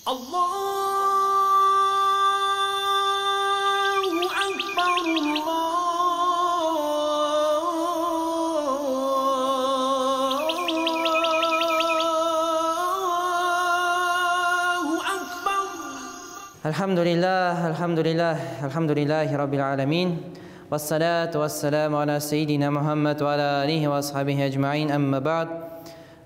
Allahu Akbar, Allahu Akbar. Alhamdulillah, alhamdulillah, alhamdulillahi rabbil alamin. Wassalatu wassalamu ala sayyidina Muhammad wa ala alihi wa ashabihi ajma'in. Amma ba'd.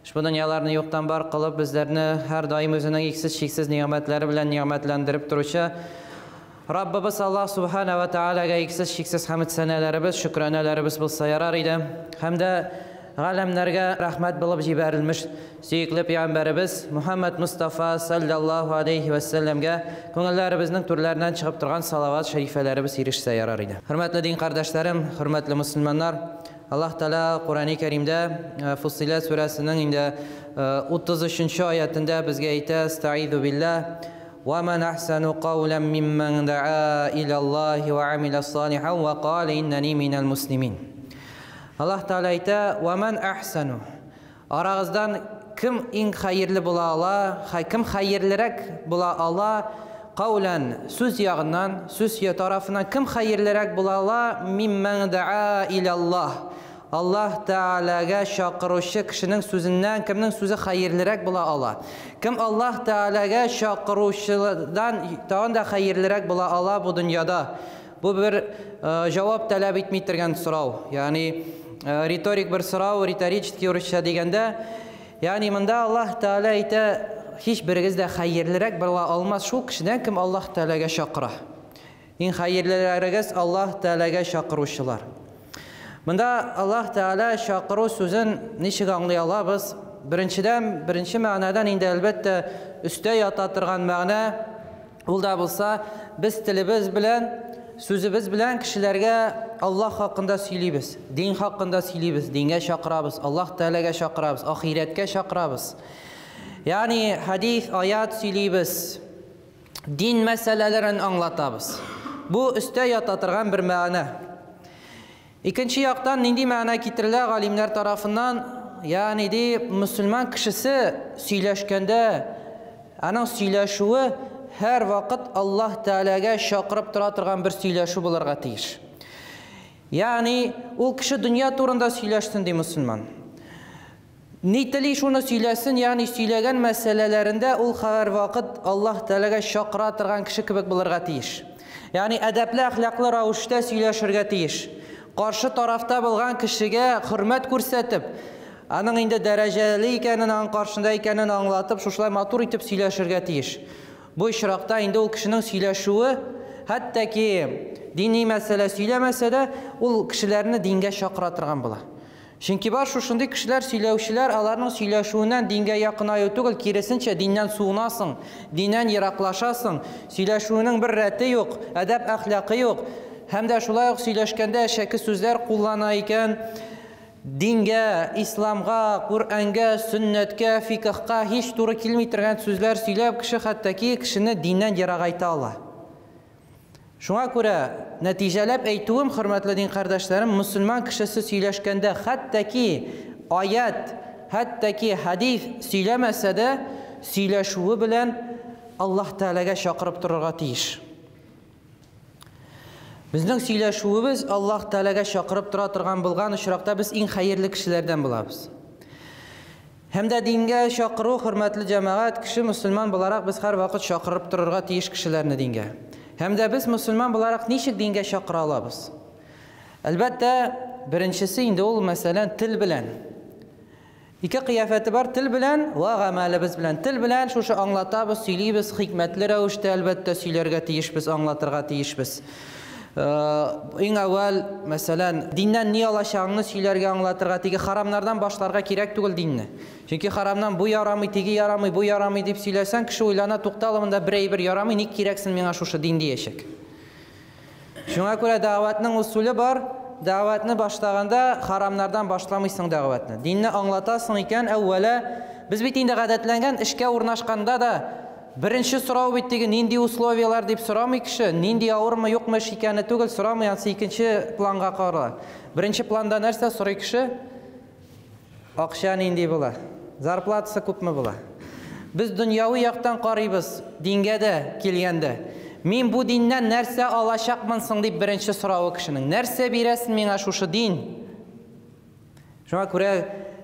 Ushbu дөньяларны юктан бар кылып, безләрне һәр даим үзенең иксез-чиксез нигъмәтләре белән нигъмәтләндереп торучы Раббыбыз Аллаһ субхана ва таалагә иксез-чиксез хәмд сәнәләребез, шөкранәләребез булса ярар иде. Һәм дә галәмнәргә рәхмәт булып җибәрелмеш сөекле пәйгамбәребез Мухаммад Мустафа саллаллаһу алейхи ва сәлләмгә күңелләребезнең түрләреннән чыгып торган салават шәрифәләребез ирешсә ярар иде. Хөрмәтле дин кардәшләрем, хөрмәтле мусульманнар, Аллаһ Тәгалә Курани Кәримдә Фуссиләт сүрәсенең инде 33 аятында безгә әйтә: "Астаизу биллаһ, ва ман ахсану каулян мимман да'a илаллаһи ва амила салихан ва кала иннани минал муслимин". Аллаһ Тәгалә әйтә: "Ва ман ахсану" Арагыздан кем иң хәерле була ала, кем хәерлерәк була ала, каулян сүз ягыннан, сүз тарафыннан кем хәерлерәк була ала, мимман да'a илаллаһ. Аллаһ Тәгаләгә чакыручы кешенең сүзеннән кемнең сүзе хәерлерәк була ала? Кем Аллаһ Тәгаләгә чакыручыдан тагын да хәерлерәк була ала бу дөньяда? Бу бер җавап таләп итми торган сорау. Ягъни риторик бер сорау, риторический урысча дигәндә, ягъни монда Аллаһ Тәгалә әйтә, һич берегез дә хәерлерәк була алмас шул кешедән, кем Аллаһ Тәгаләгә чакыра. Иң хәерлеләрегез Аллаһ Тәгаләгә чакыручылар. Монда Аллаһ Тәгалә чакыру сүзен ничек аңлый алабыз? Беренчедән, беренче мәгънәдән инде әлбәттә өстә ята торган мәгънә, ул да булса, без телебез белән, сүзебез белән кешеләргә Аллаһ хакында сөйлибез, дин хакында сөйлибез, дингә чакырабыз, Аллаһ Тәгаләгә чакырабыз, ахирәткә чакырабыз. Ягъни хадис, аят сөйлибез, дин мәсьәләләрен аңлатабыз. Бу өстә ята торган бер мәгънә. Икенче яктан нинди мәгънә китерелә галимнәр тарафыннан? Ягъни ди, мусульман кешесе сөйләшкәндә, аның сөйләшүе һәр вакыт Аллаһ Тәгаләгә чакырып тора торган бер сөйләшү булырга тиеш. Ягъни ул кеше дөнья турында сөйләшсен ди мусульман. Ни тели шуны сөйләсен, ягъни сөйләгән мәсьәләләрендә ул һәр вакыт Аллаһ Тәгаләгә чакыра торган кеше кебек булырга тиеш. Ягъни әдәпле, әхлаклы рәвештә сөйләшергә тиеш. Каршы тарафта булган кешегә хөрмәт күрсәтеп, аның инде дәрәҗәле икәнен, аның каршында икәнен аңлатып, шушылай матур итеп сөйләшергә тиеш. Бу очракта инде ул кешенең сөйләшүе, хәтта ки дини мәсьәлә сөйләмәсә дә, ул кешеләрне дингә чакыра торган була. Чөнки бар шушындый кешеләр, сөйләүчеләр, аларның сөйләшүеннән дингә якынаю түгел, киресенчә, диннән суынасың, диннән ераклашасың, сөйләшүенең бер рәте юк, әдәп әхлакы юк. Һәм дә шулай ук сөйләшкәндә әшәке сүзләр куллана икән, дингә, исламга, Коръәнгә, сөннәткә, фикхка һич туры килми торган сүзләр сөйләп, кеше хәтта ки кешене диннән ерагайта ала. Шуңа күрә нәтиҗәләп әйтүем, хөрмәтле дин кардәшләрем, мусульман кешесе сөйләшкәндә хәтта ки аят, хәтта ки хадис сөйләмәсә дә, сөйләшүе белән Аллаһ Тәгаләгә чакырып торырга тиеш. Безнең сөйләшүебез Аллаһ Тәгаләгә чакырып тора торган булган очракта без иң хәерле кешеләрдән булабыз. Һәм дә дингә чакыру, хөрмәтле җәмәгать, кеше мусульман буларак без һәрвакыт чакырып торырга тиеш кешеләрне дингә. Һәм дә без мусульман буларак ничек дингә чакыра алабыз? Әлбәттә, беренчесе инде ул, мәсәлән, тел белән. Ике кыяфәте бар, тел белән ва гамәлебез белән. Тел белән шушы аңлатабыз, сөйлибез, хикмәтле рәвештә әлбәттә сөйләргә тиешбез, аңлатырга тиешбез. Иң әүвәл, мәсәлән, диннән ни алачагыңны сөйләргә, аңлатырга, теге харамнардан башларга кирәк түгел динне. Чөнки харамнан бу ярамый, теге ярамый, бу ярамый дип сөйләсәң, кеше уйлана, туктале, монда бер әйбер ярамый, ник кирәксен миңа шушы дин диячәк. Шуңа күрә дәгъватның усулы бар. Дәгъватны башлаганда харамнардан башламыйсың дәгъватны. Динне аңлатасың икән, әүвәлә без бит инде гадәтләнгән эшкә урнашканда да беренче сорау бит теге нинди условияләр дип сорамый кеше, нинди авырмы, юкмы эш икәне түгел, сорамый, ансы икенче планга кала. Беренче планда нәрсә сорый кеше? Акча нинди була? Зарплатасы күпме була? Без дөньяви яктан карыйбыз, дингә дә килгәндә. Мин бу диннән нәрсә алачакмын соң дип беренче соравы кешенең. Нәрсә бирәсен миңа шушы дин? Шуңа күрә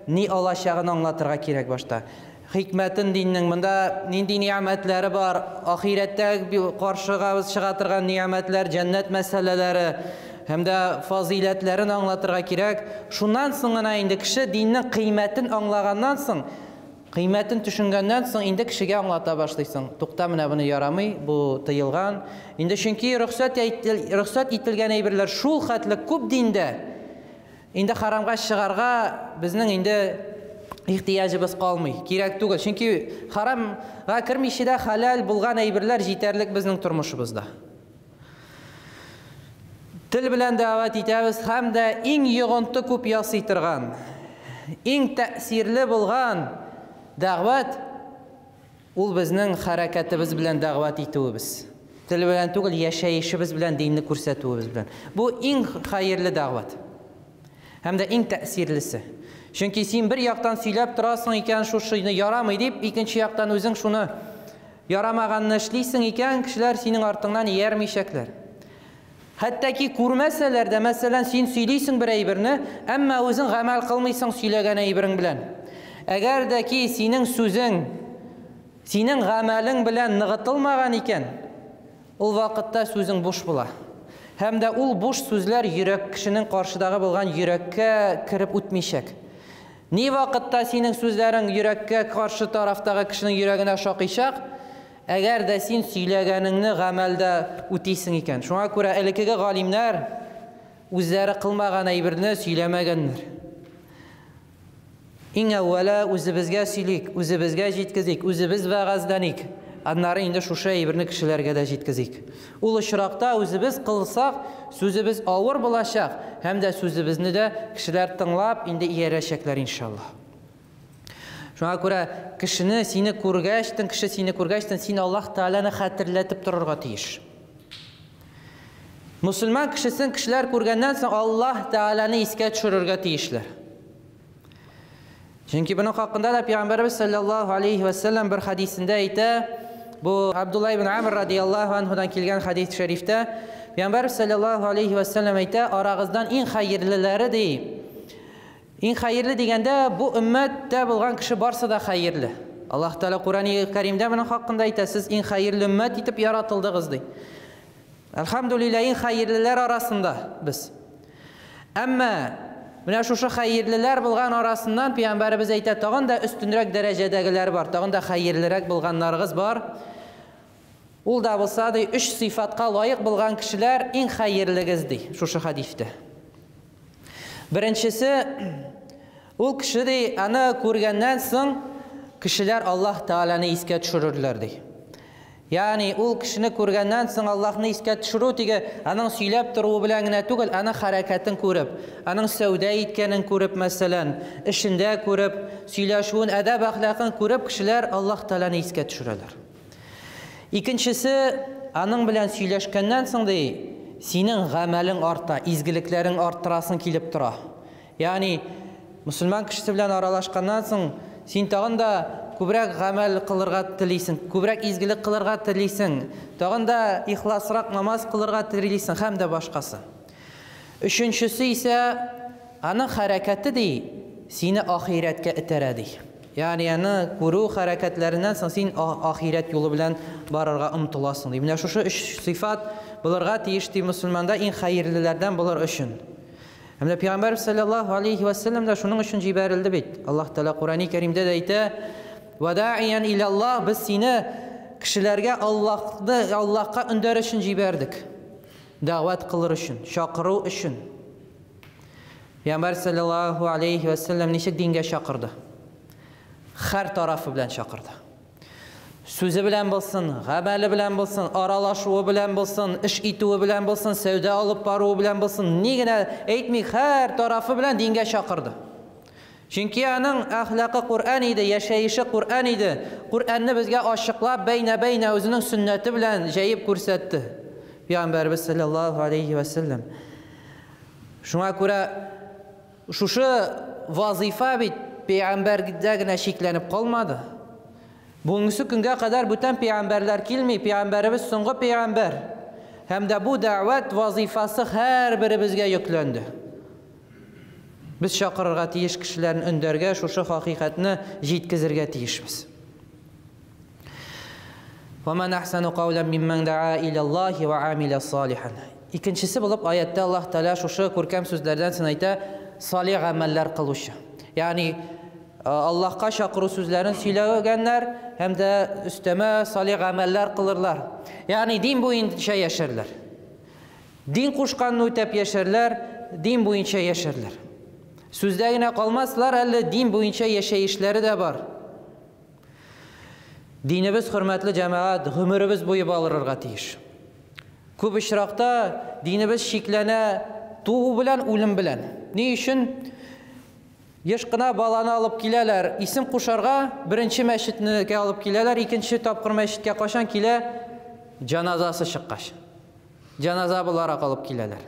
ни алачагын аңлатырга кирәк башта. Хикмәтен диннең монда нинди ни'мәтләре бар, ахирәттә каршыга чыга торган ни'мәтләр, җәннәт мәсьәләләре һәм дә фазыйләтләрен аңлатырга кирәк. Шуннан соң гына инде кеше диннең кыйммәтен аңлаганнан соң, кыйммәтен төшенгәннән соң инде кешегә аңлата башлыйсың. Тукта, менә буны ярамый, бу тыелган. Инде чөнки рөхсәт ителгән әйберләр шул хәтле күп диндә. Инде харамга чыгарга безнең инде ихтыяҗыбыз калмый. Кирәк түгел. Чөнки харамга кермичә дә хәләл булган әйберләр җитәрлек безнең тормышыбызда. Тел белән дәгъват итәбез һәм дә иң йогынты күп ясый торган, иң тәэсирле булган дәгъват ул безнең хәрәкәтебез белән дәгъват итүебез. Тел белән түгел, яшәешебез белән динне күрсәтүебез белән. Бу иң хәерле дәгъват. Һәм дә иң тәэсирлесе. Чөнки син бер яктан сөйләп торасың икән, шушыны ярамый дип, икенче яктан үзең шуны ярамаганны эшлисең икән, кешеләр синең артыңнан иярмичәкләр. Хәтта ки күрмәсәләр дә, мәсәлән, син сөйлисең бер әйберне, әмма үзең гамәл кылмыйсың сөйләгән әйберең белән. Әгәр дә ки синең сүзең, синең гамәлең белән ныгытылмаган икән, ул вакытта сүзең буш була. Һәм дә ул буш сүзләр йөрәк кешенең каршыдагы булган йөрәккә кереп үтмичәк. Ни вакытта синең сүзләрең йөрәккә каршы тарафтагы кешенең йөрәгенә шакыйчак, әгәр дә син сөйләгәнеңне гамәлдә үтисең икән. Шуңа күрә элеккеге галимнәр үзләре кылмаган әйберне сөйләмәгәннәр. Иң әүвәлә үзебезгә сөйлик, үзебезгә җиткезик, үзебез вәгазьләник. Аннары инде шушы әйберне кешеләргә дә җиткезик. Ул очракта үзебез кылсак, сүзебез авыр булачак, һәм дә сүзебезне дә кешеләр тыңлап инде иярәчәкләр иншаллаһ. Шуңа күрә кешене сине күргәчтен, кеше сине күргәчтен, син Аллаһ Тәгаләне хәтерләтеп торырга тиеш. Мусульман кешесен кешеләр күргәннән соң Аллаһ Тәгаләне искә төшерергә тиешләр. Чөнки буның хакында да Пәйгамбәрбез саллаллаһу алейхи ва саллям бер хадисендә әйтә, бу Абдулла ибн Амр радияллаһу анһудан килгән хадис шәрифтә, Пәйгамбәрбез саллаллаһу алейхи ва саллям әйтә, арагыздан иң хәерлеләре ди. Иң хәерле дигәндә, бу өммәттә булган кеше барсы да хәерле. Аллаһ Тәгалә Курани Кәримдә моның хакында әйтә, сез иң хәерле өммәт итеп яратылдыгыз ди. Әлхәмдүлилләһ, иң хәерлеләр арасында без. Әмма менә шушы хәерлеләр булган арасыннан Пәйгамбәребез әйтә, тагын да өстенрәк дәрәҗәдәгеләр бар, тагын да хәерлерәк булганнарыгыз бар. Ул да булса ди, өч сыйфатка лаек булган кешеләр иң хәерлегез ди, шушы хәдистә. Беренчесе, ул кеше ди, аны күргәннән соң кешеләр Аллаһ Тәгаләне искә төшерерләр ди. Ягъни ул кешене күргәннән соң Аллаһны искә төшерү теге аның сөйләп торуы белән генә түгел, аның хәрәкәтен күреп, аның сәүдә иткәнен күреп, мәсәлән, эшендә күреп, сөйләшүен, әдәп әхлакын күреп кешеләр Аллаһ Тәгаләне искә төшерәләр. Икенчесе, аның белән сөйләшкәннән соң ди, синең гамәлең арта, изгелекләрең арттырасың килеп тора. Ягъни мусульман кешесе белән аралашканнан соң син тагын да күбрәк гамәл кылырга телисең, күбрәк изгелек кылырга телисең, тагын да ихласрак намаз кылырга телисең һәм дә башкасы. Өченчесе исә аның хәрәкәте ди, сине ахирәткә этәрә ди. Ягъни аны күрү хәрәкәтләреннән соң син ахирәт юлы белән барырга омтыласың ди. Менә шушы өч сыйфат булырга тиеш ди мусульманда иң хәерлеләрдән булыр өчен. Һәм дә Пәйгамбәр саллаллаһу алейхи ва саллям да шуның өчен җибәрелде бит. Аллаһ Тәгалә Курани Кәримдә дә әйтә: "Вадаиян илаллаһ", без сине кешеләргә Аллаһны, Аллаһка өндәр өчен җибәрдек. Дәгъват кылыр өчен, чакыру өчен. Пәйгамбәр саллаллаһу алейхи ва саллям ничек дингә чакырды? Һәр тарафы белән чакырды. Сүзе белән булсын, гамәле белән булсын, аралашуы белән булсын, эш итүе белән булсын, сәүдә алып баруы белән булсын, ни генә әйтми, һәр тарафы белән дингә чакырды. Чөнки аның әхлакы Коръән иде, яшәеше Коръән иде. Коръәнне безгә ачыклап, бәйнә-бәйнә үзенең сөннәте белән җәеп күрсәтте. Пәйгамбәрбез саллаллаһу алейхи ва саллям. Шуңа күрә шушы вазифа бит пәйгамбәрдә генә чикләнеп калмады. Бүгенге көнгә кадәр бүтән пәйгамбәрләр килми, пәйгамбәребез соңгы пәйгамбәр. Һәм дә бу дәгъват вазифасы һәрберебезгә йөкләнде. Без чакырырга тиеш кешеләрне өндәргә, шушы хакыйкатьне җиткезергә тиешбез. وَمَنْ أَحْسَنُ قَوْلًا مِمَّنْ دَعَا إِلَى اللَّهِ وَعَمِلَ صَالِحًا. Икенчесе булып аятта Аллаһ Тәгалә шушы күркәм сүзләрдән соң әйтә, салих гамәлләр кылучы. Ягъни Аллаһка чакыру сүзләрен сөйләгәннәр һәм дә өстәмә салих гамәлләр кылырлар. Ягъни дин буенча яшәрләр. Дин кушканны үтәп яшәрләр, дин буенча яшәрләр. Сүздә генә калмаслар, әле дин буенча яшәешләре дә бар. Динебез, хөрмәтле җәмәгать, гомеребез буе барырга тиеш. Күп очракта динебез чикләнә туу белән, үлем белән. Ни өчен? Еш кына баланы алып киләләр, исем кушарга беренче мәчеткә алып киләләр, икенче тапкыр мәчеткә кашан килә? Җаназасы чыккач. Җаназа буларак алып киләләр.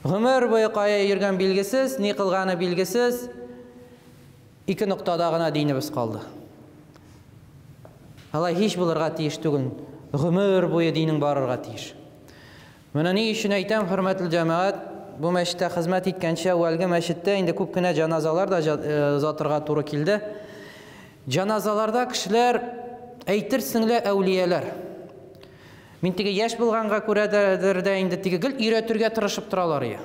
Гомер буе кая йөргән билгесез, ни кылганы билгесез. Ике ноктада гына динебез калды. Алай һич булырга тиеш түгел. Гомер буе динең барырга тиеш. Менә ни өчен әйтәм, хөрмәтле җәмәгать, бу мәчеттә хезмәт иткәнче әүвәлге мәчеттә инде күп кенә җаназалар да озатырга туры килде. Җаназаларда кешеләр әйтерсең лә әүлияләр. Мин теге яшь булганга күрәдер дә инде теге гел өйрәтергә тырышып торалар я.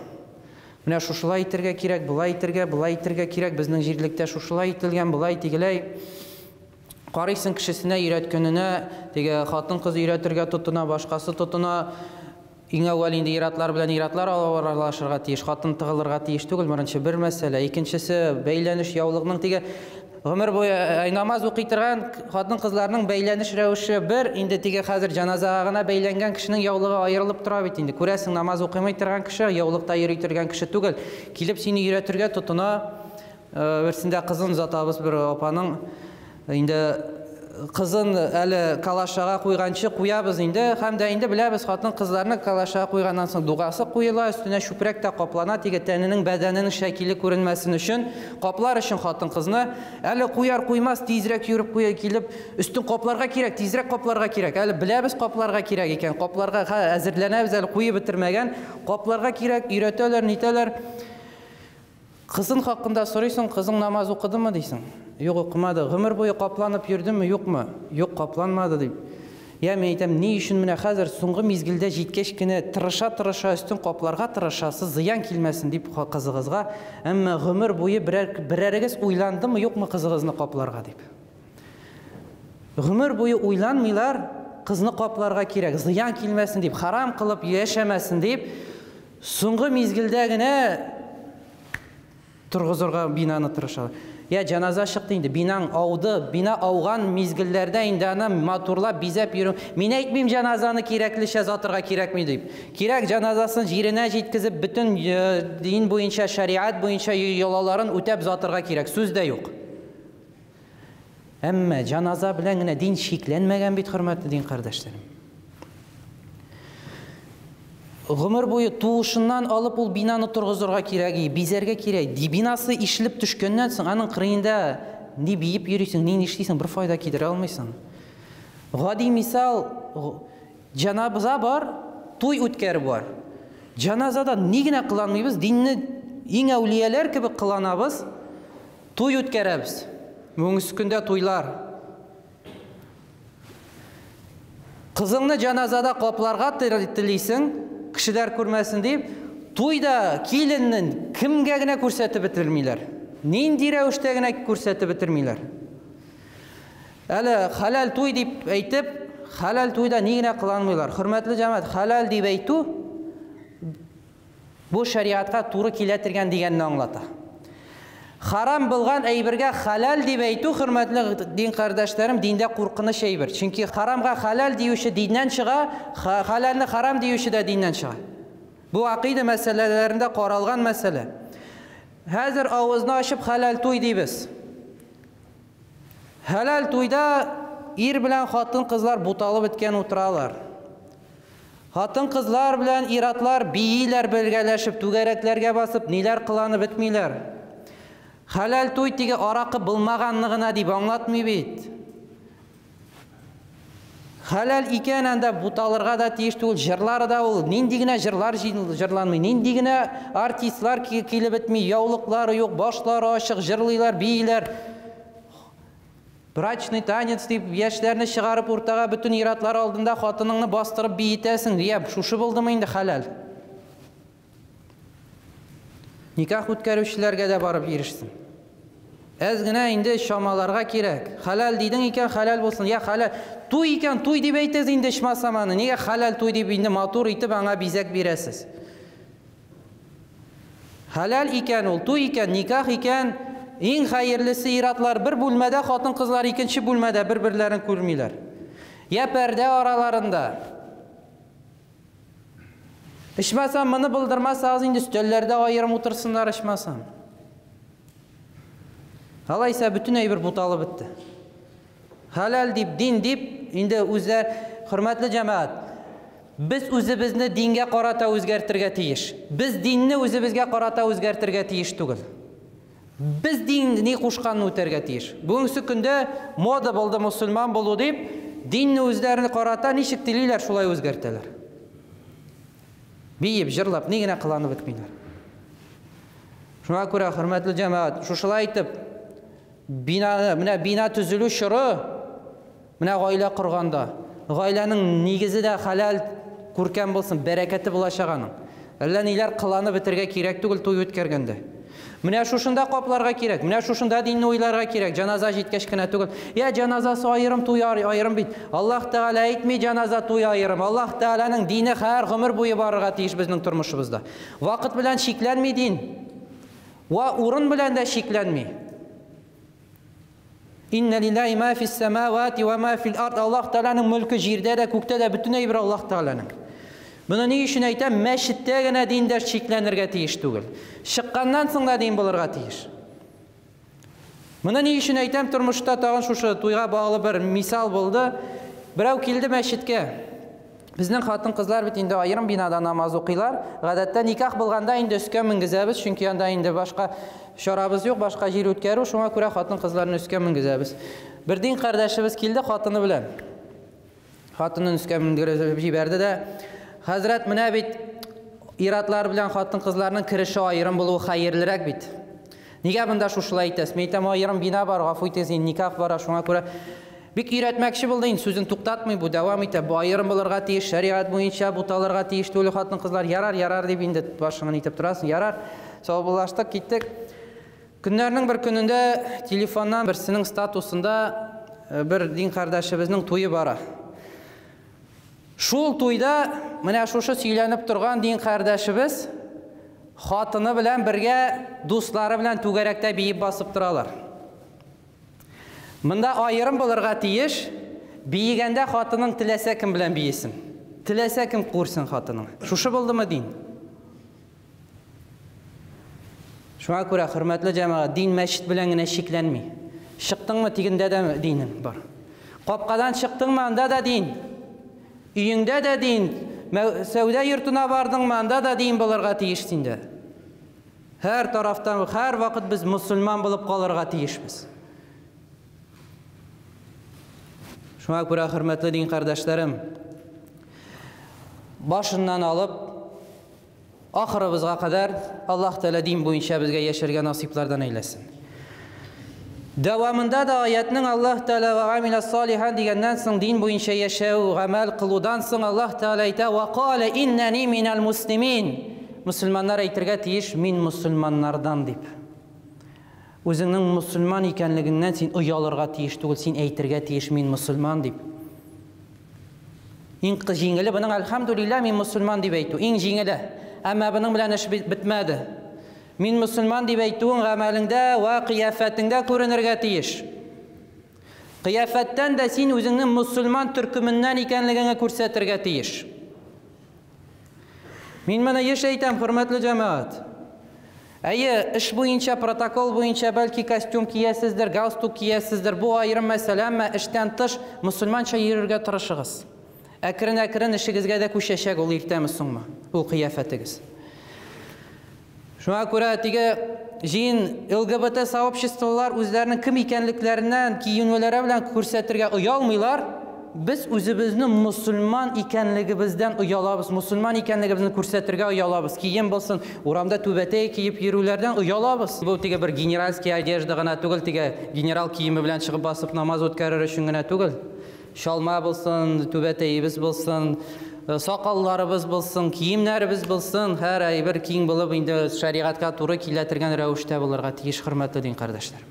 Менә шушылай итергә кирәк, болай итергә, болай итергә кирәк, безнең җирлектә шушылай ителгән, болай тегеләй. Карыйсың кешесенә өйрәткәненә, теге хатын-кыз өйрәтергә тотына, башкасы тотына. Иң әүвәл инде иратлар белән иратлар аралашырга тиеш, хатын тыгылырга тиеш түгел, беренче бер мәсьәлә. Икенчесе бәйләнеш яулыкның теге гомер буе намаз укый торган хатын-кызларның бәйләнеш рәвеше бер, инде теге хәзер җаназага гына бәйләнгән кешенең яулыгы аерылып тора бит инде. Күрәсең, намаз укымый торган кеше, яулыкта йөри торган кеше түгел. Килеп сине өйрәтергә тотына. Берсендә кызын озатабыз бер апаның. Инде кызын әле калашага куйганчы куябыз инде, һәм дә инде беләбез, хатын-кызларны калашага куйганнан соң дугасы куела, өстенә чүпрәк тә каплана, теге тәненең, бәдәненең шәкиле күренмәсен өчен, каплар өчен хатын-кызны. Әле куяр куймас тизрәк йөреп куя килеп, өстен капларга кирәк, тизрәк капларга кирәк. Әле беләбез капларга кирәк икән, капларга әзерләнәбез, әле куеп бетермәгән, капларга кирәк, өйрәтәләр, нитәләр. Кызын хакында сорыйсың, кызың намаз укыдымы дисең? Юк, укымады. Гомер буе капланып йөрдеме, юкмы? Юк, капланмады дип. Я мин әйтәм, ни өчен менә хәзер соңгы мизгелдә җиткәч кенә тырыша-тырыша өстен капларга тырышасыз, зыян килмәсен дип кызыгызга, әмма гомер буе берәрегез уйландымы, юкмы кызыгызны капларга дип. Гомер буе уйланмыйлар, кызны капларга кирәк, зыян килмәсен дип, харам кылып яшәмәсен дип, соңгы мизгелдә генә торгызырга бинаны тырышалар. Я җаназа чыкты инде, бинаң ауды, бина ауган мизгелләрдә инде аны матурлап, бизәп йөрү. Мин әйтмим җаназаны кирәклечә затырга кирәкми дип. Кирәк җаназасын җиренә җиткезеп, бөтен дин буенча, шариат буенча йолаларын үтәп затырга кирәк, сүз дә юк. Әмма җаназа белән генә дин чикләнмәгән бит, хөрмәтле дин кардәшләрем. Гомер буе туышыннан алып ул бинаны торгызырга кирәк, бизәргә кирәк. Бинасы ишелеп төшкәннән соң аның кырыенда ни биеп йөрисең, ни нишлисең, бер файда китерә алмыйсың. Гади мисал, җаназа бар, туй үткәрү бар. Җаназада ни генә кыланмыйбыз, динне иң әүлияләр кебек кыланабыз, туй үткәрәбез. Бүгенге көндә туйлар. Кызыңны җаназада капларга телисең, кешеләр күрмәсен дип, туйда киленнең кемгә генә күрсәтеп бетермиләр. Нинди рәвештә генә күрсәтеп бетермиләр. Әле хәләл туй дип әйтеп, хәләл туйда ни генә кыланмыйлар. Хөрмәтле җәмәгать, хәләл дип әйтү бу шариатка туры килә торган дигәнне аңлата. Харам булган әйбергә хәләл дип әйтү, хөрмәтле дин кардәшләрем, диндә куркыныч әйбер. Чөнки харамга хәләл диюче диннән чыга, хәләлне харам диюче дә диннән чыга. Бу акыйда мәсьәләләрендә каралган мәсьәлә. Хәзер авызны ачып хәләл туй дибез. Хәләл туйда ир белән хатын-кызлар буталып беткән утыралар. Хатын-кызлар белән иратлар бииләр бергәләшеп, түгәрәкләргә басып, ниләр кыланып бетмиләр. Хәләл туй теге аракы булмаганны гына дип аңлатмый бит. Хәләл икән анда буталырга да тиеш түгел, җырлары да ул, нинди генә җырлар җырланмый, нинди генә артистлар килеп бетми, яулыклары юк, башлары ачык, җырлыйлар, бииләр. Брачный танец дип яшьләрне чыгарып уртага бөтен ир-атлар алдында хатыныңны бастырып биетәсең. Я, шушы булдымы инде хәләл? Никах үткәрүчеләргә дә барып ирешсен. Әз генә инде чамаларга кирәк. Хәләл дидең икән, хәләл булсын. Я хәләл. Туй икән, туй дип әйтәсез инде ичмасам аны. Нигә хәләл туй дип инде матур итеп аңа бизәк бирәсез? Хәләл икән ул, туй икән, никах икән, иң хәерлесе ир-атлар бер бүлмәдә, хатын-кызлар икенче бүлмәдә бер-берләрен күрмиләр. Я пәрдә араларында. Ичмасам, моны булдырмасагыз инде өстәлләрдә аерым утырсыннар ичмасам. Алайса бөтен әйбер буталып бетте. Хәләл дип, дин дип, инде үзләр, хөрмәтле җәмәгать, без үзебезне дингә карата үзгәртергә тиеш. Без динне үзебезгә карата үзгәртергә тиеш түгел. Без дин ни кушканны үтәргә тиеш. Бүгенге көндә мода булды мусульман булу дип, динне үзләренә карата ничек телиләр, шулай үзгәртәләр. Биеп, җырлап, ни генә кыланып бетмиләр. Шуңа күрә, хөрмәтле җәмәгать, шушылай итеп бинаны, менә бина төзелү чоры, менә гаилә корганда, гаиләнең нигезе дә хәләл, күркәм булсын, бәрәкәте булачак аның. Әллә ниләр кыланып бетергә кирәк түгел туй үткәргәндә. Менә шушында капларга кирәк, менә шушында динне уйларга кирәк, җаназа җиткәч кенә түгел. Я җаназасы аерым, туй аерым бит. Аллаһ Тәгалә әйтми җаназа туй аерым. Аллаһ Тәгаләнең дине һәр гомер буе барырга тиеш безнең тормышыбызда. Вакыт белән чикләнми дин. Ва урын белән дә чикләнми. Инна лиллаһи ма фис самавати ва ма фил ард. Аллаһ Тәгаләнең мөлке җирдә дә, күктә дә, бөтен әйбер Аллаһ Тәгаләнең. Моны ни өчен әйтәм? Мәчеттә генә дин дә чикләнергә тиеш түгел. Чыкканнан соң да дин булырга тиеш. Моны ни өчен әйтәм? Тормышта тагын шушы туйга баглы бер мисал булды. Берәү килде мәчеткә. Безнең хатын-кызлар бит инде аерым бинада намаз укыйлар. Гадәттә никах булганда инде өскә менгезәбез, чөнки анда инде башка чарабыз юк, башка җир үткәрү, шуңа күрә хатын-кызларны өскә менгезәбез. Бер дин кардәшебез килде хатыны белән. Хатынын өскә менгезеп җибәрде дә, хәзрәт, менә бит ир-атлар белән хатын-кызларның кереше аерым булуы хәерлерәк бит. Нигә монда шушылай әйтәсез? Мин әйтәм, аерым бина бар, гафу итегез, инде никах бара, шуңа күрә бик өйрәтмәкче булды инде, сүзен туктатмый бу, дәвам итә. Бу аерым булырга тиеш, шәригать буенча буталырга тиеш түгел хатын-кызлар. Ярар, ярар дип инде башыңны итеп торасың. Ярар. Саубуллаштык, киттек. Көннәрнең бер көнендә телефоннан берсенең статусында бер дин кардәшебезнең туе бара. Шул туйда менә шушы сөйләнеп торган дин кардәшебез хатыны белән бергә дуслары белән түгәрәктә биеп басып торалар. Монда аерым булырга тиеш, биегәндә хатының теләсә кем белән биесен. Теләсә кем күрсен хатының. Шушы булдымы дин? Шуңа күрә, хөрмәтле җәмәгать, дин мәчет белән генә чикләнми. Чыктыңмы, тигендә дә динең бар. Капкадан чыктыңмы, анда да дин. Өеңдә дә дин. Сәүдә йортына бардыңмы, анда да дин булырга тиеш синдә. Һәр тарафтан, һәр вакыт без мусульман булып калырга тиешбез. Шуңа күрә, хөрмәтле дин кардәшләрем, башыннан алып ахырыбызга кадәр Аллаһ Тәгалә дин буенча безгә яшәргә насыйплардан әйләсен. Дәвамында да аятның Аллаһ Тәгалә ва амила салихан дигәннән соң дин буенча яшәү, гамәл кылудан соң Аллаһ Тәгалә әйтә: "Ва кала иннани минал муслимин." Мусульманнар әйтергә тиеш, мин мусульманнардан дип. Үзеңнең мусульман икәнлегеңнән син оялырга тиеш түгел, син әйтергә тиеш, мин мусульман дип. Иң җиңеле буның әлхәмдүлилләһ мин мусульман дип әйтү, иң җиңеле. Әмма буның белән эш бетмәде. Мин мусульман дип әйтүең гамәлеңдә ва кыяфәтеңдә күренергә тиеш. Кыяфәттән дә син үзеңнең мусульман төркеменнән икәнлегеңне күрсәтергә тиеш. Мин моны еш әйтәм, хөрмәтле җәмәгать. Әйе, эш буенча, протокол буенча бәлки костюм киясездер, галстук киясездер. Бу аерым мәсьәлә, әмма эштән тыш мусульманча йөрергә тырышыгыз. Әкрен-әкрен эшегезгә дә күчәчәк ул иртәме соңмы, ул кыяфәтегез. Шуңа күрә теге җыен ЛГБТ сообществолар үзләренең кем икәнлекләреннән киенүләре белән күрсәтергә оялмыйлар. без үзебезне мусульман икәнлегебездән оялабыз, мусульман икәнлегебезне күрсәтергә оялабыз. Кием булсын, урамда түбәтәй киеп йөрүләрдән оялабыз. Бу теге бер генеральский одежда гына түгел, теге генерал киеме белән чыгып басып намаз үткәрер өчен генә түгел. Чалма булсын, түбәтәебез булсын, сакалларыбыз булсын, киемнәребез булсын, һәр әйбер киң булып инде шәригатькә туры килә торган рәвештә булырга тиеш, хөрмәтле дин кардәшләр.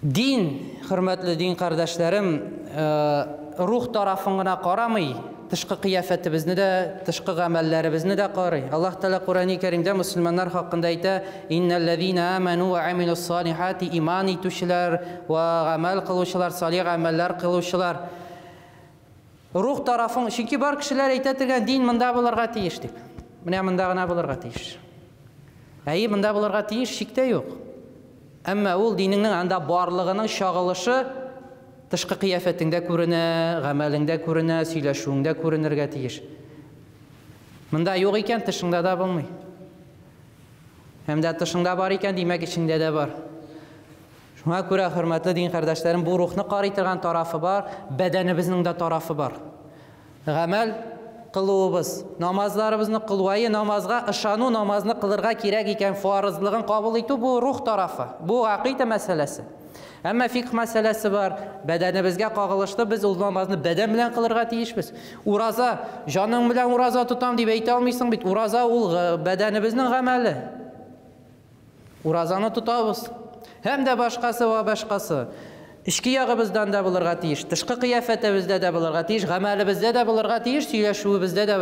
Дин, хөрмәтле дин кардәшләрем, рух тарафын гына карамый, тышкы кыяфәтебезне дә, тышкы гамәлләребезне дә карый. Аллаһ Тәгалә Коръәни Кәримдә мусульманнар хакында әйтә: "Иннәлләзина аману ва амилус салихати", иман итүчеләр ва гамәл кылучылар, салих гамәлләр кылучылар. Рух тарафын, чөнки бар кешеләр әйтә торган дин монда булырга тиеш дип. Менә монда гына булырга тиеш. Әйе, монда булырга тиеш, шик тә юк. Әмма ул динеңнең анда барлыгының чагылышы тышкы кыяфәтеңдә күренә, гамәлеңдә күренә, сөйләшүеңдә күренергә тиеш. Монда юк икән, тышыңда да булмый. Һәм дә тышыңда бар икән, димәк, эчеңдә дә бар. Шуңа күрә, хөрмәтле дин кардәшләрем, бу рухны карый торган тарафы бар, бәдәнебезнең дә тарафы бар. Гамәл кылуыбыз, намазларыбызны кылу, әйе, намазга ышану, намазны кылырга кирәк икән, фарызлыгын кабул итү бу рух тарафы, бу гакыйда мәсьәләсе. Әмма фикх мәсьәләсе бар, бәдәнебезгә кагылышлы, без ул намазны бәдән белән кылырга тиешбез. Ураза, җаның белән ураза тотам дип әйтә алмыйсың бит. Ураза ул бәдәнебезнең гамәле. Уразаны тотабыз. Һәм дә башкасы вә башкасы. Эчке ягыбыздан да булырга тиеш, тышкы кыяфәтебездә дә булырга тиеш, гамәлебездә дә булырга тиеш, сөйләшүебездә дә,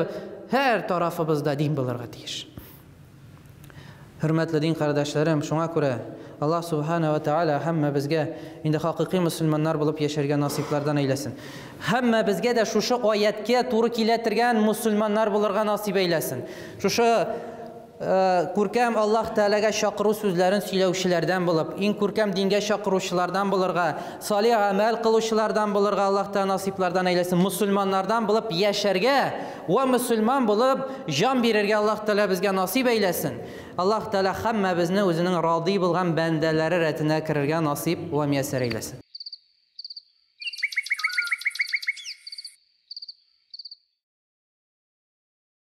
һәр тарафыбызда дин булырга тиеш. Хөрмәтле дин кардәшләрем, шуңа күрә Аллаһ субхана ва тааля һәммәбезгә инде хакыйкый мусульманнар булып яшәргә насыйплардан әйләсен. Һәммәбезгә дә шушы аяткә туры килә торган мусульманнар булырга насыйп әйләсен. Шушы күркәм Аллаһ Тәгаләгә чакыру сүзләрен сөйләүчеләрдән булып, иң күркәм дингә чакыручылардан булырга, салих гамәл кылучылардан булырга Аллаһ Тәгалә насыйплардан әйләсен. Мусульманнардан булып яшәргә вә мусульман булып җан бирергә Аллаһ Тәгалә безгә насыйп әйләсен. Аллаһ Тәгалә һәммәбезне үзенең радый булган бәндәләре рәтенә керергә насыйп вә мияссәр әйләсен.